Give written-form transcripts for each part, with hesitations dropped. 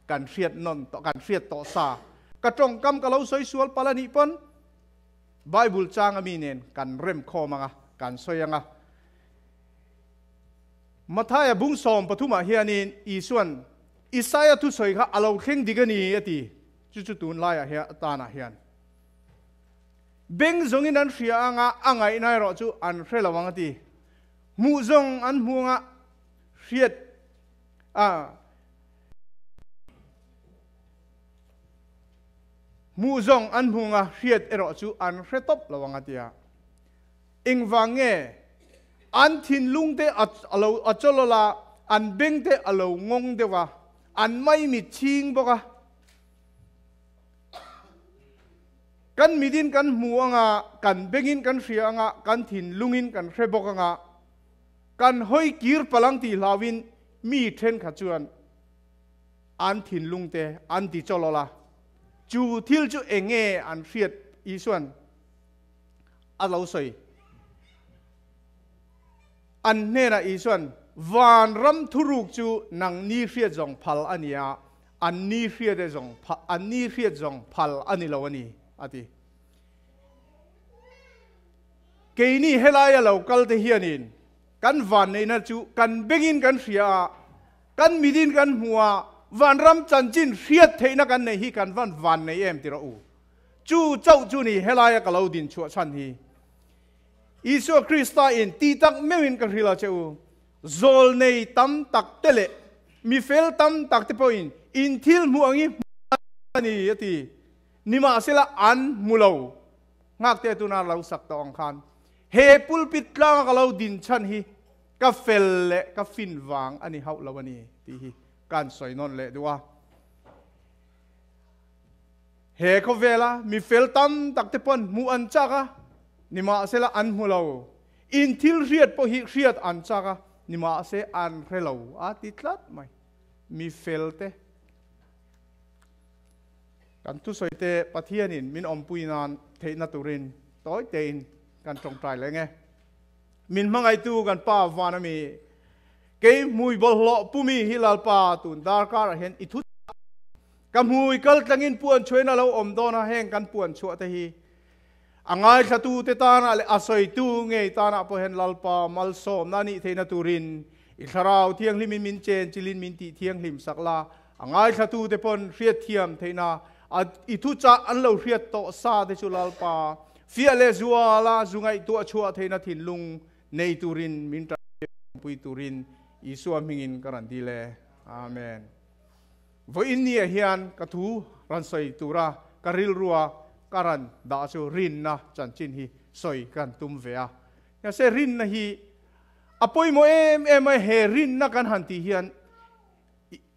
kan hriat nawn tawh, kan hriat tawh sa. Ka tawngkam ka lo sawi sual palh a nih pawn Bible chang ami nen kan rem khawm anga, kan sawi anga. Mathaia bung 13 ah hianin Isuan Isaia thusawi kha a lo thleng dik a ni a ti. Chu chu tunlaiah hian atanah hian beng zawngin an hria anga a ngaihna erawh chu an hre lo ang a ti. Hmuh zawng an hmu anga hriat a hmuh zawng an hmu anga hriat erawh chu an hre tawp lo ang a ti a. Engvang nge an thinlung te a lo a chawlawl a, an beng te a lo ngawng deuh a, an maimit chhing bawk a. Kan mitin kan hmu anga, kan bengin kan hria anga, kan thinlungin kan hre bawk anga, kan hawi kir palang tih hlauin mi thenkhat chuan an thinlung te an ti chawlawl a. Chu thil chu eng nge an hriat Isuan a lo sawi. An hnenah Isuan, Vanram thuruk chu nang ni hriat zawng phal a ni a, an ni hriat e zawng an ni hriat zawng phal a ni lo a ni, a ti. Keini helaia lo kal te hianin kan vanneihna chu kan bengin kan hria a, kan mitin kan hmu a, vanram chanchin hriat theihna kan nei hi kan van vannei em ti rawh u. Chu chauh chu ni helaia ka lo din chhuah chhan hi. Isua Krista in ti tak meuhin ka hrilh a che u, zawl nei tam tak te leh mi fel tam tak te pawhin in thil hmuh ang hi hmu a ni a ti. Nimahsela an hmu lo. Nghakte tuna lo sak tawh ang khan he pulpit tlanga ka lo din chhan hi ka fel leh ka fin vang a ni hauh lo a ni tih hi ka han sawi nawn leh duh a. He khawvela mi fel tam tak te pawn hmuh an chak a, nimahsela an hmu lo. In thil hriat pawh hi hriat an chak a, nimahse an hre lo a ti tlat mai. Mi fel te kan thusawi te Pathianin min awmpui nan theihna turin tawi tein kan tawngtai leng e. Min hmangaihtu kan Pa van ami kei hmui bawlhhlawh pumi hi Lalpa tun darkarah hian i thu Ka hmui kal tlangin puan chhuain a lo awm dawn a, heng kan puan chhuah te hi a ngaithlatu te tanah leh a sawitu ngei tanah pawh hian Lalpa malsawmna a nih theihna turin i Thlarau Thianghlimin min chen chilin min tih thianghlim sak la, a ngaithlatu te pawn hriatthiam theihna a i thuchah an lo hriat tawh sa te chu Lalpa fiah leh zuala zu ngaihtuah chhuah theihna thinlung nei turin min tanpui turin Isua hmingin ka rawn dil e. Amen. Vawiin ni ah hian ka thu rawn sawi tura ka rilrua ka rawn dah chu rinna chanchin hi sawi kan tum ve a. Mahse rinna hi a pawimawh em em a, he rinna kan han tih hian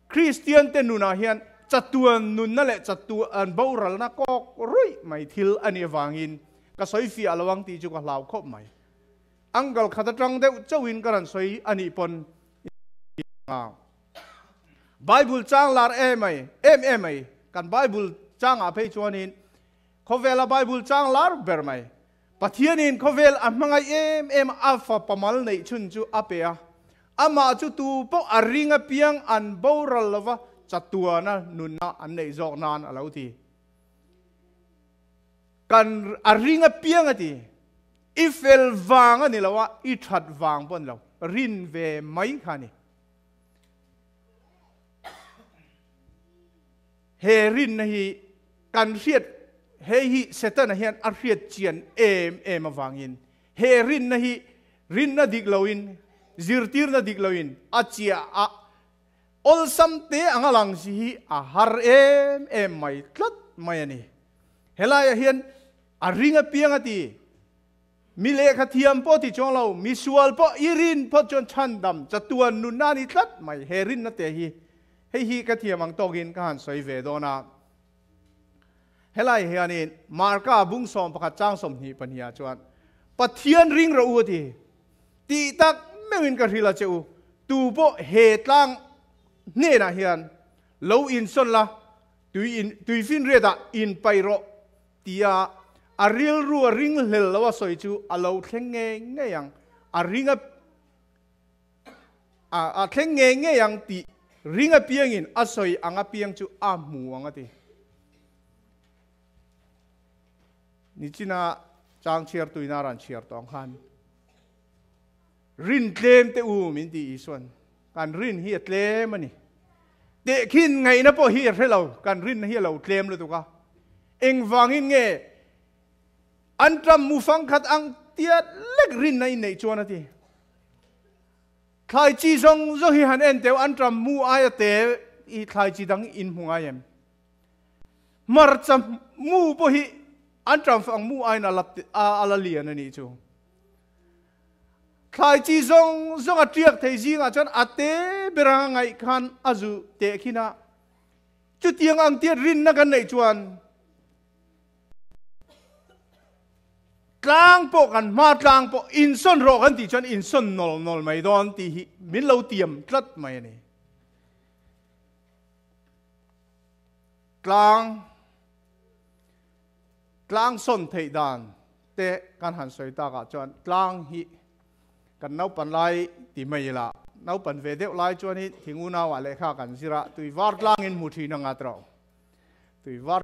Kristian te nunah hian chatuan nunna leh chatuan boralna kawk ruih mai thil a nih avangin ka sawi fiah lo ang tih chu ka hlau khawp mai. Angle khat atang deuh chauhin ka rawn sawi a nih pawn Bible chang lar em mai, em em mai, kan Bible changah phei chuanin khawvela Bible chang lar ber mai. Pathianin khawvel a hmangaih em em a fapa mal neih chhun chu a pe a, amah chu tu pawh a ring apiang an boral lova chatuana nunna an neih zawk nan a lo ti. Kan a ring apiang a ti. I fel vang a ni lo a, i that vang pawh a ni lo, rin ve mai kha a ni. He rinna hi kan hriat, hei hi Setana hian a hriat chian em em avangin he rinna hi rinna dik loin, zirtirna dik loin a chiah a, awlsam te anga lang si hi a har em em mai tlat mai a ni. Helaiah hian a ring apiang a ti. Mi lehkha thiam pawh ti chuang lo, mi sual pawh i rin phawt chuan chhandam chatuan nunna a ni tlat mai. He rinna te hi hei hi ka thiam ang tawkin ka han sawi ve dawn a. Helai hianin Marka bung 11 chang 22 ah chuan Pathian ring rawh u a ti. Tih tak meuhin ka hrilh a che u, tu pawh he tlang hnenah hian lo insawn la, tui in tuifinriat ah in paih rawh tia a rilru a ring hlel lo a sawi chu a lo thleng ngei ngei ang, a ring a a thleng ngei ngei ang tih Ring apiangin a sawi ang apiang chu a hmu ang a ti. Nichina chang chhiar tuina ran chhiar tawng khan rin tlem te u min ti Isuan. Kan rin hi a tlem a ni. Tehkhin ngaihna pawh hi a hre lo, kan rinna hi a lo tlem lutuk a. Engvangin nge an ṭam mu fangkhat ang tiat lek rinna in neih chuan a ti. Thlai chi zawng zawng hi han en teuh an ṭam mu aia te i thlai chi dang in hmu ngai em? Hmarcha mu pawh hi an ṭam fang mu aiin a la a la lian a nih chu. Thlai chi zawng zawng a ṭiak thei zingah chuan a te ber anga ngaih khan a zu teh khin a. Chutiang ang tiat rinna kan neih chuan tlang pawh kan hma tlang pawh insawn rawh kan tih chuan insawn nawl nawl mai dawn tih hi min lo tiam tlat mai a ni. Tlang tlang sawn theih dan te kan han sawi takah chuan tlang hi kan naupan lai ti mai ila naupan ve deuh lai chuan hi thingunauah lehkha kan zir a tui var tlangin hmu thin anga tawh. Tui var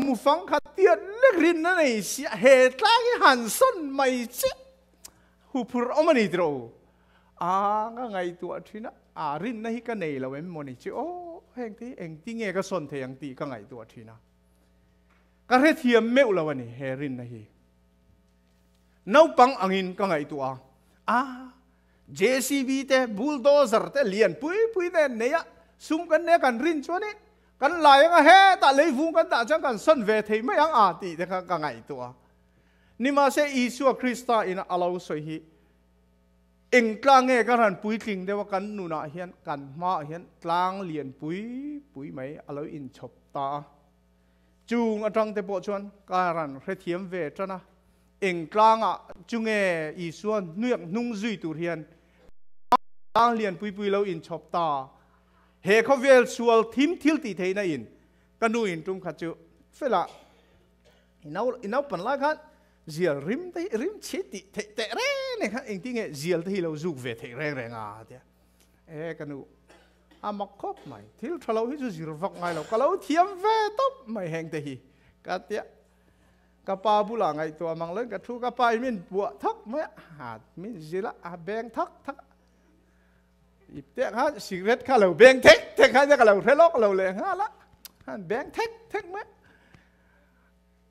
mu fang kha tiat lek rin na nei sia he tlang hi han sawn mai che hu phur awm ani tiro a nga ngai tu a thina a rin na hi ka nei lo em mawni chi o heng te eng ti nge ka sawn thei ang tih ka ngai tu a thina ka hre thiam meuh lo ani he rin na hi. Naupang angin ka ngaihtuah a, a JCB te, bulldozer te lian pui pui te an nei a, sum kan nei a kan rin chuan in kan lai anga hetah leivung kan dah chuan kan sawn ve thei mai ang a tih te kha ka ngaihtuah a. Nimahse Isua Krista in a lo sawi hi eng tlang nge ka ran puitling deuh a kan nunah hian kan hmaah hian tlang lian pui pui mai a lo inchhawp ta a. Chung atang te pawh chuan ka ran hrethiam ve tan a, eng tlangah chu nge Isua hnuiak hnung zui tur hian tlang lian pui pui lo inchhawp ta. He khawvel sual thim thil tih theihna in ka nu in tum khat chu fela i nau i naupan lai khan zial rim te hi rim chhi tih theih teh reng reng khan engtin nge zial te hi lo zuk ve theih reng reng a tia. E ka nu A mak khawp mai, thil tha lo hi chu zir vak ngai lo, ka lo thiam ve tawp mai heng te hi ka tia. Ka pa bulah ngaihtuah mang loin ka thu, ka pa in min buah thak mai a, a min zil a, a beng thak thak a. Ip te khan cigarette kha lo beng thek thek kha ka lo hre lawk lo leh nghal a, han beng thek thek mai.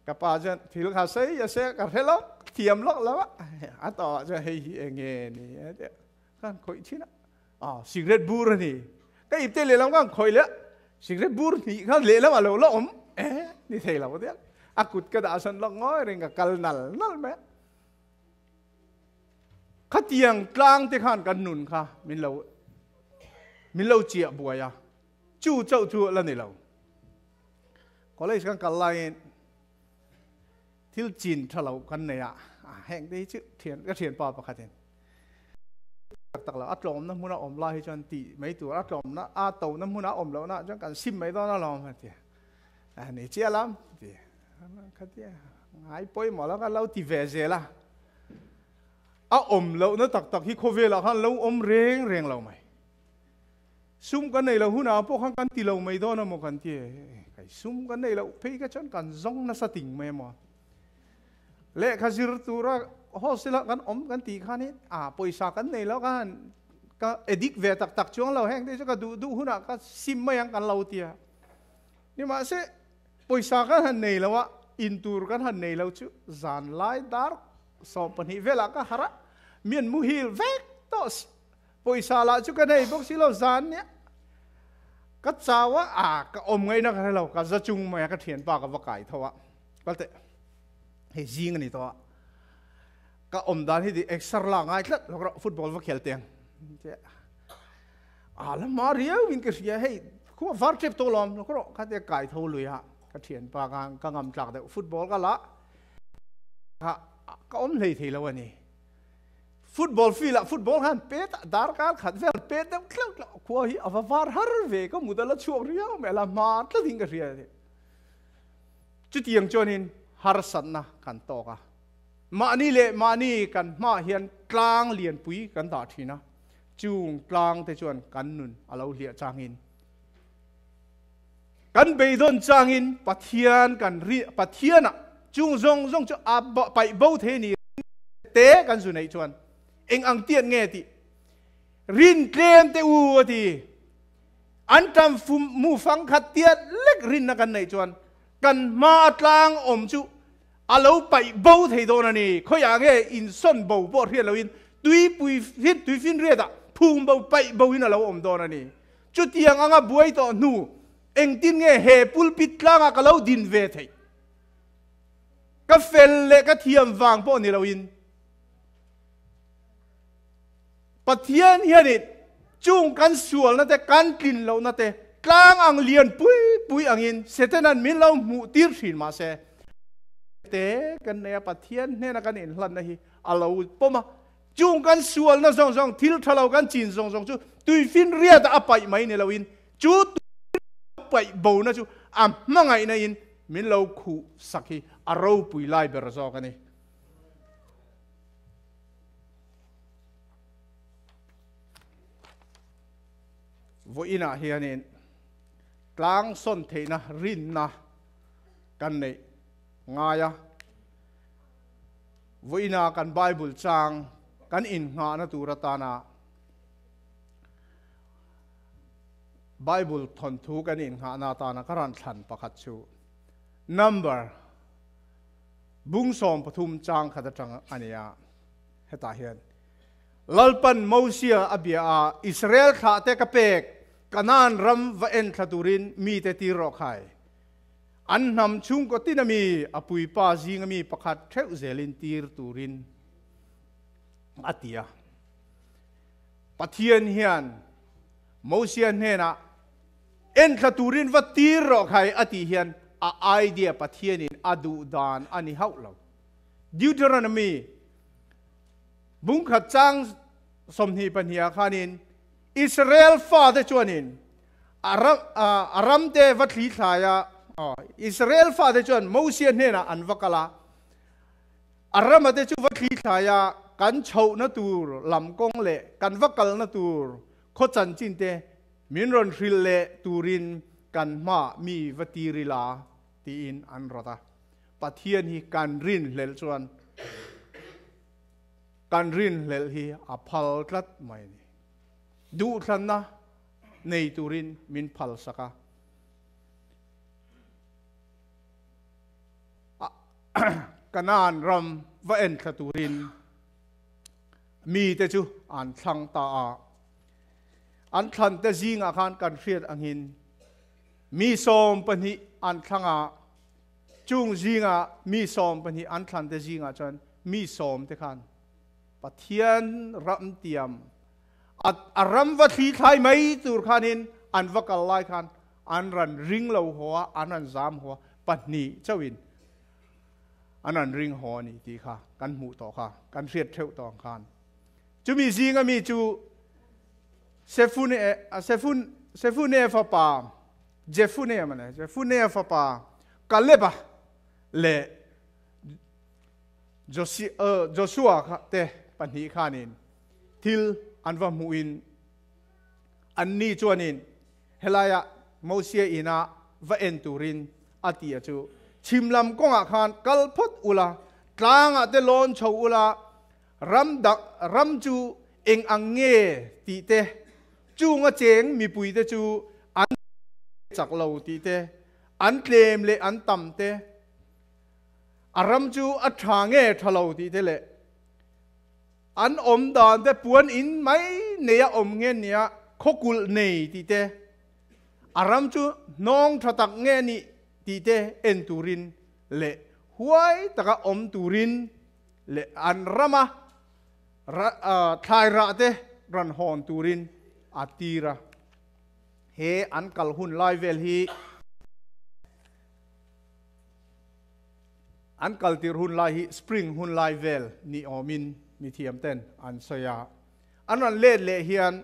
Ka pa chuan thil kha sei a se ka hre lawk, thiam lawk lo a, a tawh ah chuan hei hi enge ni a tia, khan khawih thin a. Ah, cigarette bur a ni. Ka ipte lehlam khan khawih leh cigarette bur hnih khan lehlam a lo la awm. Eh, ni thei lo tia. A kut ka dah sawn lawk ngawi reng ka kal nal nal mai a. Khatiang tlang te khan kan nun kha min lo min lo chiah buai a. Chu chauh chu la ni lo. College kan kal laiin thil chin tha lo kan nei a. Heng te hi chu thian ka thianpa pakhatin Tak tak lo, a tlawmna hmuna awm lai hi chuan tih mai tur, a tlawmna, a tona hmuna awm lohna ah chuan kan sim mai dawn alawm a ti. A ni chiah lam ti. Khatia ngai pawimawh lo ka lo ti ve zel a. A awm lohna tak tak hi khawvelah khan lo awm reng reng lo mai. Sum kan nei lo hunah pawh khan kan ti lo mai dawn emaw kan ti e. Kai sum kan nei loh phei kha chuan kan zawng nasa ting mai emaw. Lehkha zir tura hostel ah kan awm kan tih khan in ah pawisa kan nei lo khan ka addict ve tak tak chuang lo heng te chu ka duh duh hunah ka sim mai ang kan lo tia. Nimahse pawisa kan han nei lo a, in tur kan han nei lo chu zan lai dar 12 velah ka harh a, mi an muhil vek tawh pawisa lah chu ka nei bawk si lo zan nia ka chau a, ah ka awm ngaihna ka hre lo ka za chung mai a ka thianpa ka va kai tho a. Kal teh, hei zing a ni tawh a, ka awm dan hi di exer la ngai tlat lawk rawh, football va khel teng. A la ma riau in ka hria, hei khua var tep tawh lawm lawk rawh, kha tia kai tho lui a, ka thian pa ka ka ngam tlak deuh, football ka la ka ka awm hlei thei lo a ni. Football field ah football khan pet a, darkar khat vel pet deuh tleuh tleuh, khua hi a va var har ve, ka mut a la chhuak riau mai, a la hma tlat in ka hria a ni. Chutiang chuanin harsatna kan tawk a, mahni leh mahni kan hmaah hian tlang lianpui kan dah thin a, chung tlang te chuan kan nun a lo hliah changin, kan beidawn changin Pathian kan ri Pathianah chung zawng zawng chu a paih bo thei a ni te kan zu neih chuan eng ang tiat nge tih rin tlem te u a ti. An ṭam fum mu fang khat tiat lek rinna kan neih chuan kan hma a tlang awm chu a lo paih bo thei dawn a ni. Khawiah nge insawn bo pawh hriat loin tuipui fin tuifinriatah phum bo paih boin a lo awm dawn a ni. Chutiang anga buai tawh hnu engtin nge he pulpit tlangah ka lo din ve theih? Ka fel leh ka thiam vang pawh ni loin. Pathian hianin chung kan sualna te, kan tlin lohna te tlang ang lian pui pui angin Setanan min lo hmuh tir thin mahse, te kan nei a, Pathian hnena kan inhlanna hi a lo pawm a, chung kan sualna zawng zawng, thil tha lo kan chin zawng zawng chu tuifinriatah a paih mai ni loin chu tuifinriat paih bona chu a hmangaihna in min lo khuh sak hi a ropui lai ber zawk a ni. Vawiinah hianin tlang sawn theihna rinna kan neih ngai a. Vawiina kan Bible chang kan innghahna tur atana Bible thawnthu kan innghahna atana ka rawn thlan pakhat chu number bung 13 chang khat atang a ni a. Hetah hian Lalpan Mosia a bia a, Israel thlahte ka pek, Kanaan ram va en thla turin mite tir rawh khai. An hnam chhungkaw tin ami a puipa zing ami pakhat theuh zelin tir turin a ti a. Pathian hian Mosia hnenah en thla turin va tir rawh khai a tih hian a idea Pathianin a duh dan a ni hauh lo. Deuteronomy bungkhat chang 22 ah khanin Israel fate chuanin a ram te va thli thlai a, Israel fate chuan Mosia hnenah an va kal a, a rama te chu va thli thlai a, kan chhohna tur lam kawng leh kan va kalna tur khaw chanchin te min rawn hrilh leh turin kan hmaah mi va tir ila tiin an rawt a. Pathian hi kan rinhlelh chuan kan rinhlelh hi a phal tlat mai a ni. Duhthlanna nei turin min phalsak a. Kanaan ram va enthla turin mite chu an thlang ta a. An thlante zingah khan kan hriat angin mi 12 an thlang a. Chung zinga mi 12 an thlante zingah chuan mi 10 te khan Pathian ram tiam a ram va thli thlai mai tur khanin an va kal lai khan an ran ring lo haw a, an ran zam haw a, pahnih chauhin an ran ring haw a ni tih kha kan hmuh tawh kha, kan hriat theuh tawh ang khan. Chumi zinga mi chu Sefune, Sefun, Sefune fapa Jefune mane, Jefune fapa Kaleba leh Joshua kha te pahnih khanin thil an va hmuhin anni chuanin helaia Mosia ina va en turin a ti a chu chhim lam kawngah khan kal phawt ula, tlangah te lawn chho ula, ram dang ram chu eng ang nge tih te, chunga cheng mipui te chu an chak lo tih te, an tlem leh an tam te, a ram chu a tha nge tha lo tih te leh an awm dan te puan in mai nei a awm nge nia khawkulh nei tih te, a ram chu hnawng tha tak nge nih tih te en turin leh huai taka awm turin leh an rama thlai rah te rawn hawn turin a tir a. He an kal hun lai vel hi an kal tir hun lai hi spring hun lai vel ni awmin mi thiam ten an sawi a. An rawn let leh hian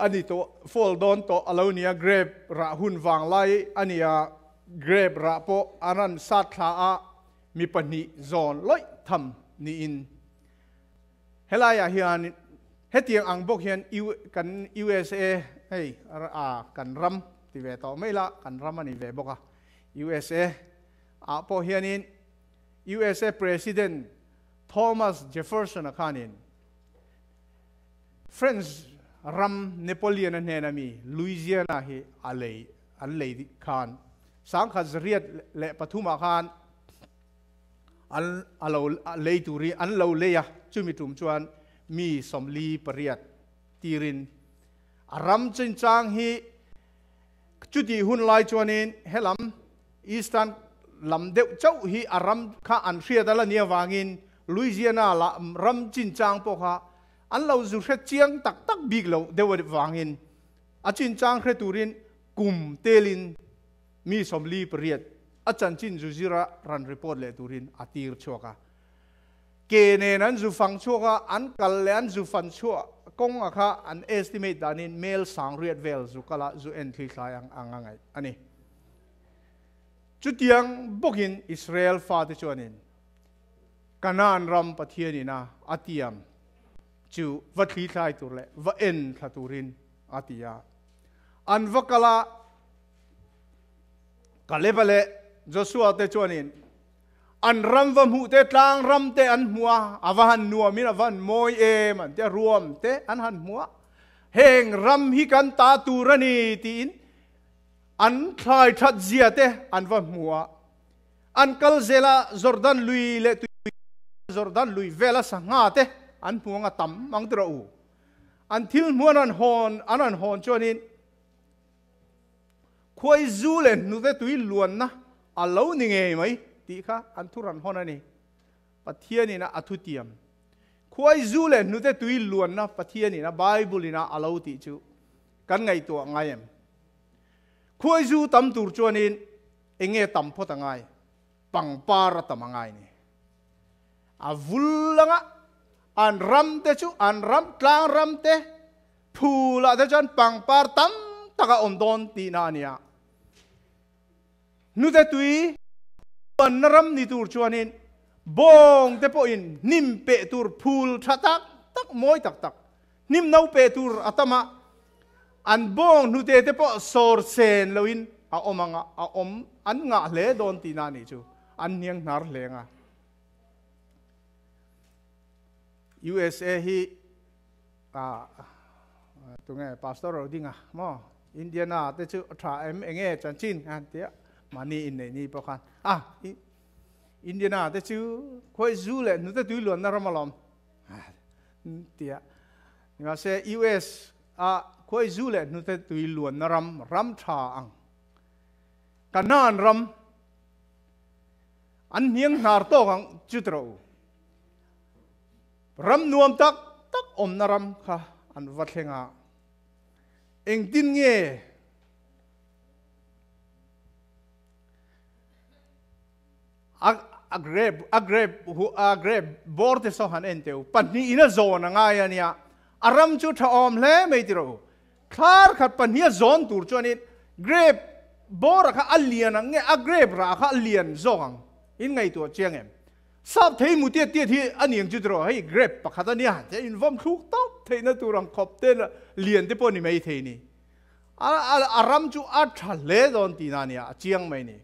a ni tawh, fall dawn tawh a lo nia, grape rah hun vang lai a nia. Grape rah pawh an rawn sat thla a, mi pahnih zawn lawih tham niin. Helaiah hian hetiang ang bawk hian kan USA hei a kan ram ti ve tawh mai la, kan ram a ni ve bawk a, USA ah pawh hianin USA President Thomas Jefferson-a khanin French ram Napoleon-a hnena mi Louisiana hi a lei an lei khan 1803 ah khan an a lo lei turin an lo lei a, chumi tum chuan mi 48 tirin a ram chinchang hi chutih hun lai chuanin helam Eastern lam deuh chauh hi a ram kha an hriat a la nia vangin Louisiana la ram chinchang pawh kha an lo zu hre chiang tak tak bik lo deuh vangin a chinchang hre turin kum telin mi 48 a chanchin zu zira ran report leh turin a tir chhuak a. Ke nen an zu fang chhuak a, an kal leh an zu fan chhuah kawng a kha an estimate danin mel 8000 vel zu kal a zu en thli thlai ang ang a ngaih a ni. Chutiang bawkin Israel fate chuanin Kanaan ram Pathianin a a tiam chu va thli thlai tur leh va en thla turin a ti a. An va kal a, Kaleba leh Joshua te chuanin an ram va hmuh te, tlang ram te an hmu a, a va han nuamin a va han mawi em an ti a, ruam te an han hmu a, heng ram hi kan ta tur a ni tiin an thlai that zia te an va hmu a. An kal zel a, Jordan lui leh tui Jordan lui vela sangha te an hmu anga tam ang tirah u. An thil hmu an rawn hawn an rawn hawn chuanin khuai zu leh hnute tui luanna a lo ni ngei mai tih kha an thu rawn hawn a ni. Pathianin a thu tiam. Khuai zu leh hnute tui luanna Pathianin a Bible in a a lo tih chu kan ngaihtuah ngai em? Khuai zu tam tur chuanin enge tam phawt a ngai? Pangpar a tam a ngai ni. A vul anga an ram te chu an ram tlang ram te phulah te chuan pangpar tam tak a awm dawn tihna a nia. Hnute tui luanna ram ni tur chuanin bawng te pawhin hnim peh tur phul tha tak tak mawi tak tak hnim no peh tur a tam a, an bawng hnute te pawh sawr sen loin a awm anga a awm an ngah hle dawn tihna a nih chu an hniang hnar hle anga. USA hi a tunge pastor ro dinga maw Indiana te chu tha em enge chanchin an tia mani in nei ni pawh khan a Indiana te chu khawi zu leh hnute tui luanna ram alawm tia nimahse US a khawi zu leh hnute tui luanna ram ram tha ang Canaan ram an hniang hnar tawk ang chu tiro Ram nuam tak tak awmna ram kha an va thleng a, engtin nge a grape a grape a grape bawr te saw han en teu pahnih in a zawn a ngai a nia, a ram chu tha awm hle mai ti rawh u. Thlar khat pahnih a zawn tur chuanin grape bawr a kha a lian ang nge a grape rah kha a lian zawk ang in ngaihtuah chiang em? Sap thei mu tiat tiat hi a niang chu tiraw hei grape pakhat a nia te in vawm thluk tawp theihna tur ang khawp te lian te pawh ni mai thei ni. A a ram chu a tha hle dawn tihna a nia a chiang mai ni.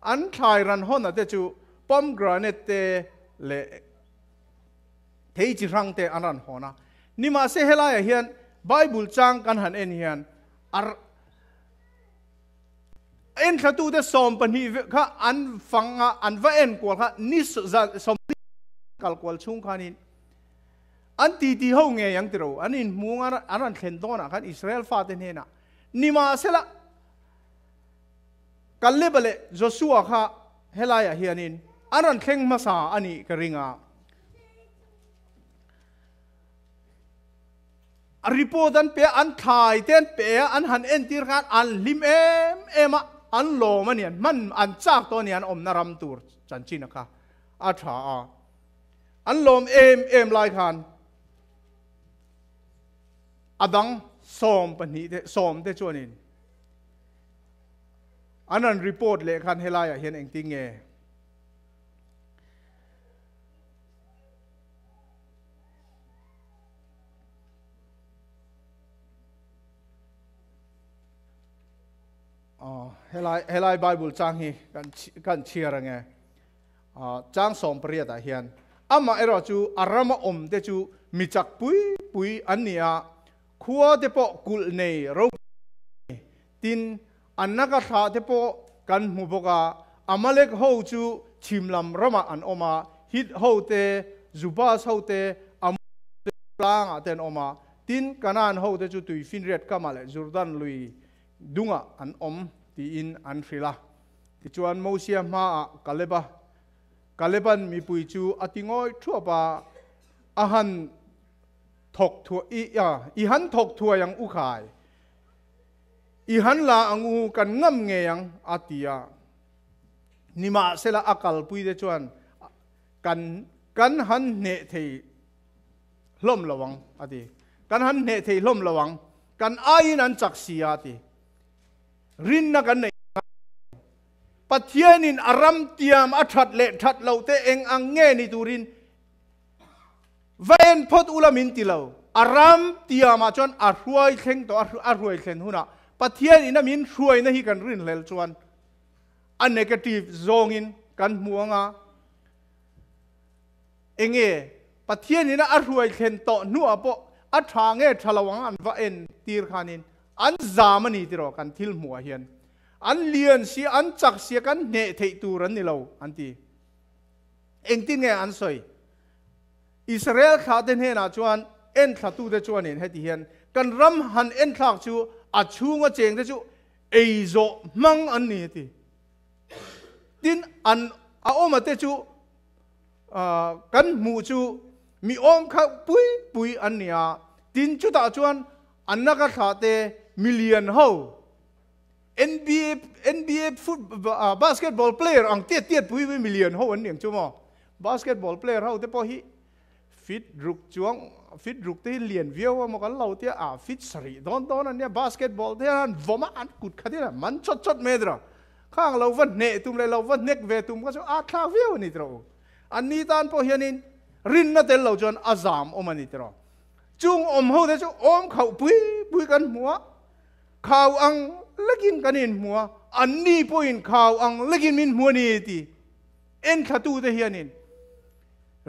An thlai ran hawn te chu pomegranate te leh thei chi hrang te an rawn hawn a. Nimahse helaiah hian Bible chang kan han en hian a Enthlatute 12 kha an fang a, an va enkual kha ni 40 kal kual chhung khanin an titi ho ngei ang tiro an inhmung an rawn thlen dawnah khan Israel fate hnenah nimahsela Kaleba leh Joshua kha helaiah hianin an rawn thleng hmasa a nih ka ring a. A report an pe a, an thlai te an pe a, an han entir khan an hlim em em a, an lawm a ni, an hman an chak tawh a ni, an awmna ram tur chanchin a kha a tha a. An lawm em em lai khan a dang 12 te 10 te chuanin An rawn report leh khan helaiah hian engtin nge? Helai helai Bible chang hi kan kan chhiar ange. Chang 18 ah hian amah erawh chu a rama awm te chu mi chak pui pui an ni a, khua te pawh kulh nei ropui an ni. Tin, an naka thlah te pawh kan hmu bawk a, Amalek ho chu chhim lam ramah an awm a, Hit ho te, Jubas ho te, Amor ho te chu tlangah te an awm a, tin, Kanaan ho te chu tuifinriat kamah leh Jordan lui dungah an awm, tiin an hrilh a. Tichuan, Mosia hmaah Kaleba, Kaleban mipui chu a ti ngawi thuap a, a han thawk thuai, i, i han thawk thuai ang u khai. I han la ang u, kan ngam ngei ang, a ti a. Nimahsela a kalpui te chuan kan kan han hneh thei hlawm lo ang, a ti. Kan han hneh thei hlawm lo ang, kan aiin an chak si a, a ti. Rinna kan neih ngai lo. Pathianin a ram tiam a that leh that loh te eng ang nge ni turin Va en phawt ula min ti lo. A ram tiamah chuan a hruai thleng tawh a, a hruai thlen hunah Pathian ina min hruaina hi kan rinhlel chuan a negative zawngin kan hmu ang a. Enge Pathian ina a hruai thlen tawh hnuah pawh a tha nge tha lo ang an va en tir khanin an zam a ni tiraw kan thil hmuhah hian. An lian sia, an chak sia kan hneh theih tur an ni lo an ti. Engtin nge an sawi? Israel thlahte hnenah chuan enthlatute chuanin heti hian, Kan ram han enthlak chu a chhunga chengte chu ei zawh hmang an ni, a ti. Tin, an a awmate chu kan hmuh chu mi awm kha pui pui an ni a, tin chutah chuan an naka thlahte milian ho, NBA NBA foot basketball player ang tiat tiat pui pui milian ho an ni ang chu maw? Basketball player ho te pawh hi fit ruk chuang fit ruk te hi lian viau a maw kan lo tia a fit sarih dawn dawn an nia basketball te hian an vawm a an kut khat in a man chawt chawt mai a tiraw khang lo va hneh tum leh lo va hnek ve tum kha chu a thlak viau a ni tiraw u an ni tan pawh hianin rinna tel lo chuan a zam awm a ni tiraw chung awm ho te chu awm khauh pui pui kan hmu a Khau ang lekin kan inhmu a, anni pawhin khau ang lekin min hmu a ni ti enthlatute hianin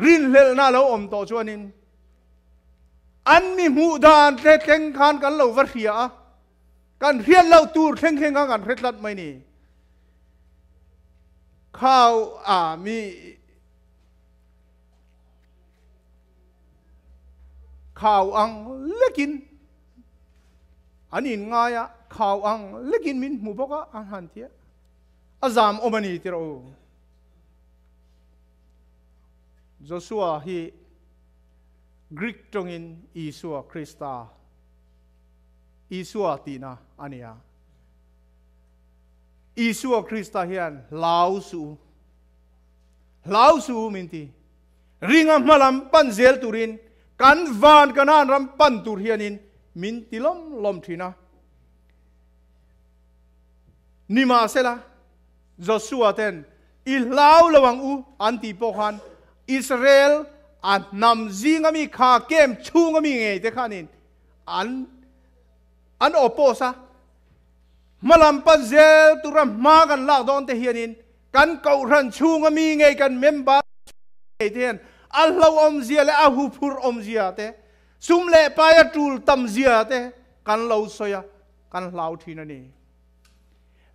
rinhlelhna a lo awm tawh chuanin an mi hmuh dan tle thleng khan kan lo va hria a, kan hriat loh tur thleng thleng khan kan hre tlat mai ni. Khau a mi khau ang lekin An in ngai a, khau ang lekin min hmu bawk a, an han ti a. A zam awm a ni ti rawh u. Joshua hi Greek tawngin Isua Krista, Isua tihna a ni a. Isua Krista hian hlau suh u, hlau suh u min ti. Ringa hmalam pan zel turin kan van Kanaan ram pan tur hianin min ti lawm lawm thin a. Nimahsela, Joshua ten i hlau lo ang u an tih pawh khan Israel a hnam zinga mi kha camp chhunga mi ngei te khanin an an oppose a. Hmalam pan zel tura hma kan lak dawn te hianin Kan kohhran chhunga mi ngei kan member ngei te hian a hlauhawmzia leh a huphurhawmzia te, sum leh pai a tul tamzia te kan lo sawi a, kan hlau thin a ni.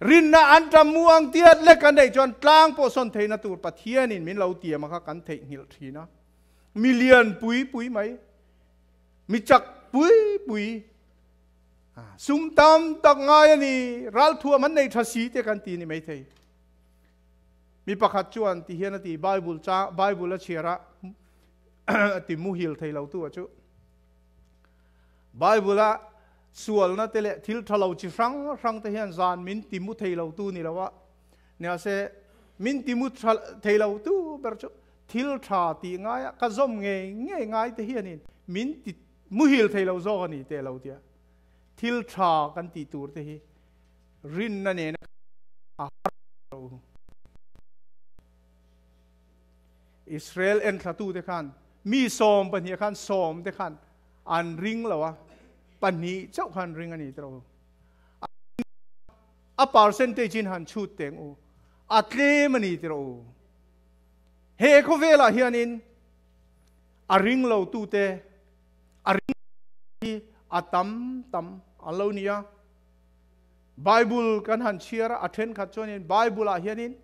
Rinna an tam mu ang tiat lek kan neih chuan tlang pawh sawn theihna tur Pathianin min lo tiam a kha kan theihnghilh thin a. Mi lian pui pui mai, mi chak pui pui, Sum tam tak ngai a ni, ralthuam an nei tha si te kan ti ni maithei. Mi pakhat chuan ti hian a ti, Bible cha, Bible a chhiar a, a ti muhil thei lo tu a chu. Bible a sualna te leh thil tha lo chi hrang hrang te hian zan min ti mu thei lo tu ni lo a, nia se min ti mu thei lo tu ber chu thil tha tih ngai a, ka zawm ngei ngei ngai te hianin min ti Muhil thei lo zawk a ni teh lo tia thil tha kan tih tur te hi rinna nena a Israel enthlatute khan mi 12 khan 10 te khan an ring lo a, 2 chauh khan ring a ni tiro. A percentage in han chhut teng u, a tlem a ni tiro. He khawvelah hianin a ring lo tute a ring hi a tam tam an lo ni a. Bible kan han chhiar a, a thenkhat chuanin Bible ah hianin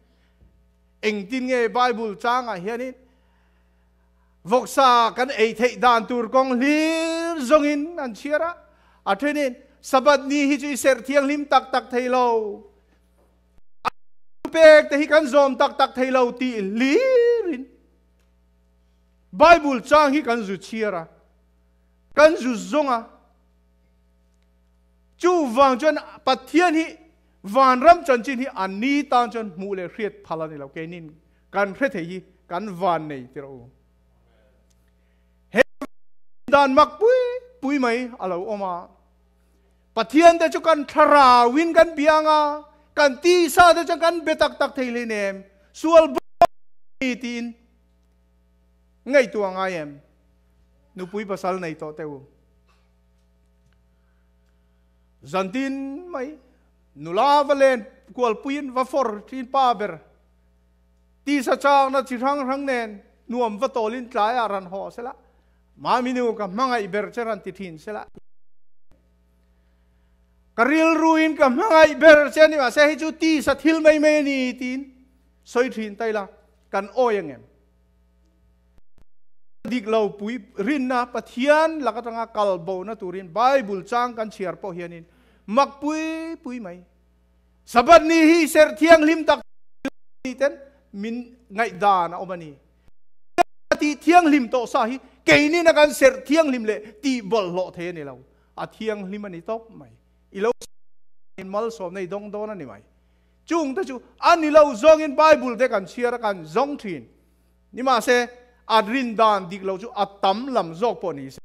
engtin nge Bible changah hianin vawksa kan ei theih dan tur kawng hlir zawngin an chhiar a, a thenin Sabbath ni hi chu i serh thianghlim tak tak thei lo, a pek te hi kan zawm tak tak thei lo tih hlirin Bible chang hi kan zu chhiar a, kan zu zawng a. Chuvang chuan Pathian hi vanram chanchin hi an ni tan chuan hmuh leh hriat phal a ni lo, keinin kan hre thei hi kan van nei tirh u. He dan mak pui pui mai a lo awm a, Pathian te chu kan thlarauin kan biang a, kan tisa te chuan kan be tak tak thei hlei nem, sual ni tiin ngaihtuah ngai em? Nupui pasal nei tawh teh u. Zantin mai nula va len kualpuiin va for thin pa ber tisa chakna chi hrang hrang nen nuam va tawlin tlaiah ran haw sela, mami nu ka hmangaih ber che ran ti thin sela, ka rilruin ka hmangaih ber che ani mahse hei chu tisa thil mai mai a ni tiin sawi thin ta ila kan awi angem? Dik lo pui rinna Pathian lak atanga kal bona turin Bible chang kan chhiar pawh hianin mak pui pui mai. Sabbath ni hi serh thianghlim tak ni ten min ngaihdan a awm a ni. Tih thianghlim tawh sa hi keinin a kan serh thianghlim leh tih bawlhhlawh thei a ni lo. A thianghlim a ni tawp mai. I lo malsawmna i dawng dawn a ni mai. Chung te chu a ni lo zawngin Bible te kan chhiar a kan zawng thin. Nimahse, a rin dan dik lo chu a tam lam zawk pawh ni se.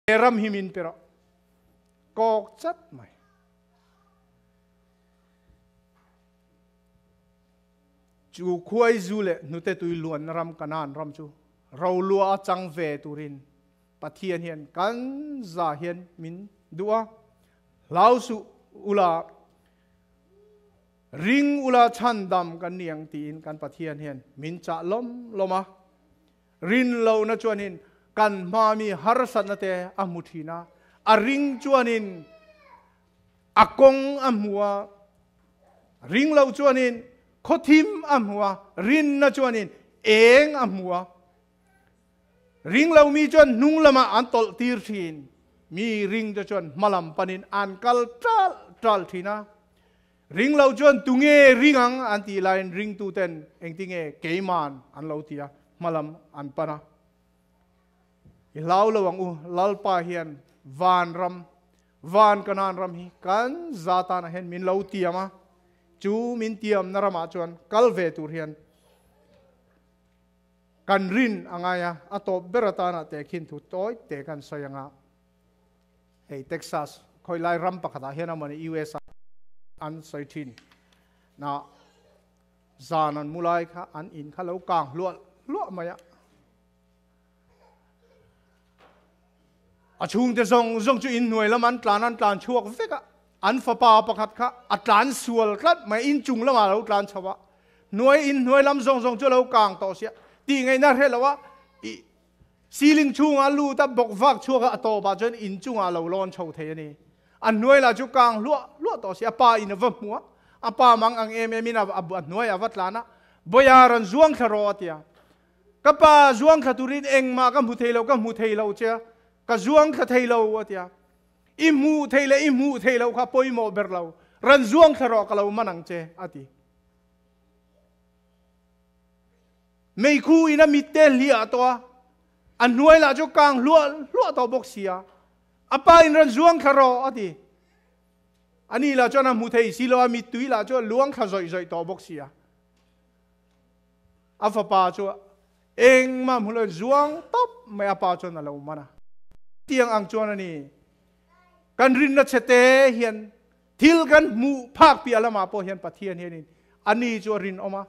Ram hi min pe rawh. Kawk chat mai. Chu khuai zu leh hnute tui luanna ram Kanaan ram chu rolua a chang ve turin Pathian hian kan za hian min duh a. Hlau suh ula, ring ula chhandam kan ni ang tiin kan Pathian hian min chah lawm lawm a. Rin lohna chuanin kan hma mi harsatna te a hmu thin a, a ring chuanin a kawng a hmu a, ring lo chuanin khawthim a hmu a, rinna chuanin eng a hmu a. Ring lo mi chuan hnung lamah an tawlh tir thin, mi ring te chuan hma lam panin an kal tal tal thin a. Ring lo chuan tunge ring ang an tih laiin ringtuten engtinge keiman an lo ti a, hmalam an pan a. I hlau lo ang u, Lalpa hian vanram, van Kanaan ram hi kan za tanah hian min lo tiam a, chu min tiamna ramah chuan kal ve tur hian kan rin a ngai a, a tawp ber atana tehkhin thu tawi te kan sawi ang a. Hei Texas khawilai ram pakhatah hian amawni US ah an sawi thin na zan an mu lai kha an in kha lo kang hluah hluah mai a. A chhungte zawng zawng chu in hnuai lam an tlan an tlan chhuak vek a. An fapa pakhat kha a tlan sual tlat mai inchung lamah a lo tlan chho a. Hnuai in hnuai lam zawng zawng chu a lo kang tawh sia tih ngaihna hre lo a. Ceiling chhungah a lut a, bawk vak chhuak a, a tawpah chuan in chungah a lo lawn chho thei a ni. A hnuai lah chu kang hluah hluah tawh si, a pa in a va hmu a, a pa mang ang em em in a hnuai a va tlan a, Bawia rawn zuang thla rawh a ti a. Ka pa zuang thla turin engmah ka hmu thei lo, ka hmu thei lo che a, ka zuang thla thei lo a ti a. I hmuh thei leh i hmuh thei loh kha pawimawh ber lo, rawn zuang thla rawh ka lo man ang che a ti. Meikhu in a mit te hliah tawh a, a hnuai lah chu kang hluah hluah tawh bawk si a. A pa in rawn zuang thla rawh a ti. Ani lah chuan a hmu thei si lo a, mittui lah chu a luang thla zawih zawih tawh bawk si a. A fapa chu engmah hmu lo in zuang tawp mai a pa chuan a lo man a. Tiang ang chuan a ni. Kan rinna chhete hian thil kan hmuh phak piah lamah pawh hian Pathian hianin ani chu a rinawm a.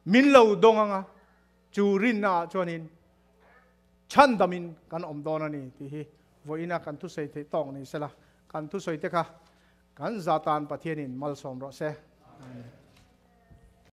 Min lo dawng anga chu rinna ah chuanin chhandamin kan awm dawn a ni tih hi vawiina kan thusawi theih tawk ni sela, kan thusawi te kha kan zatan Pathianin malsawm rawh se. Amen.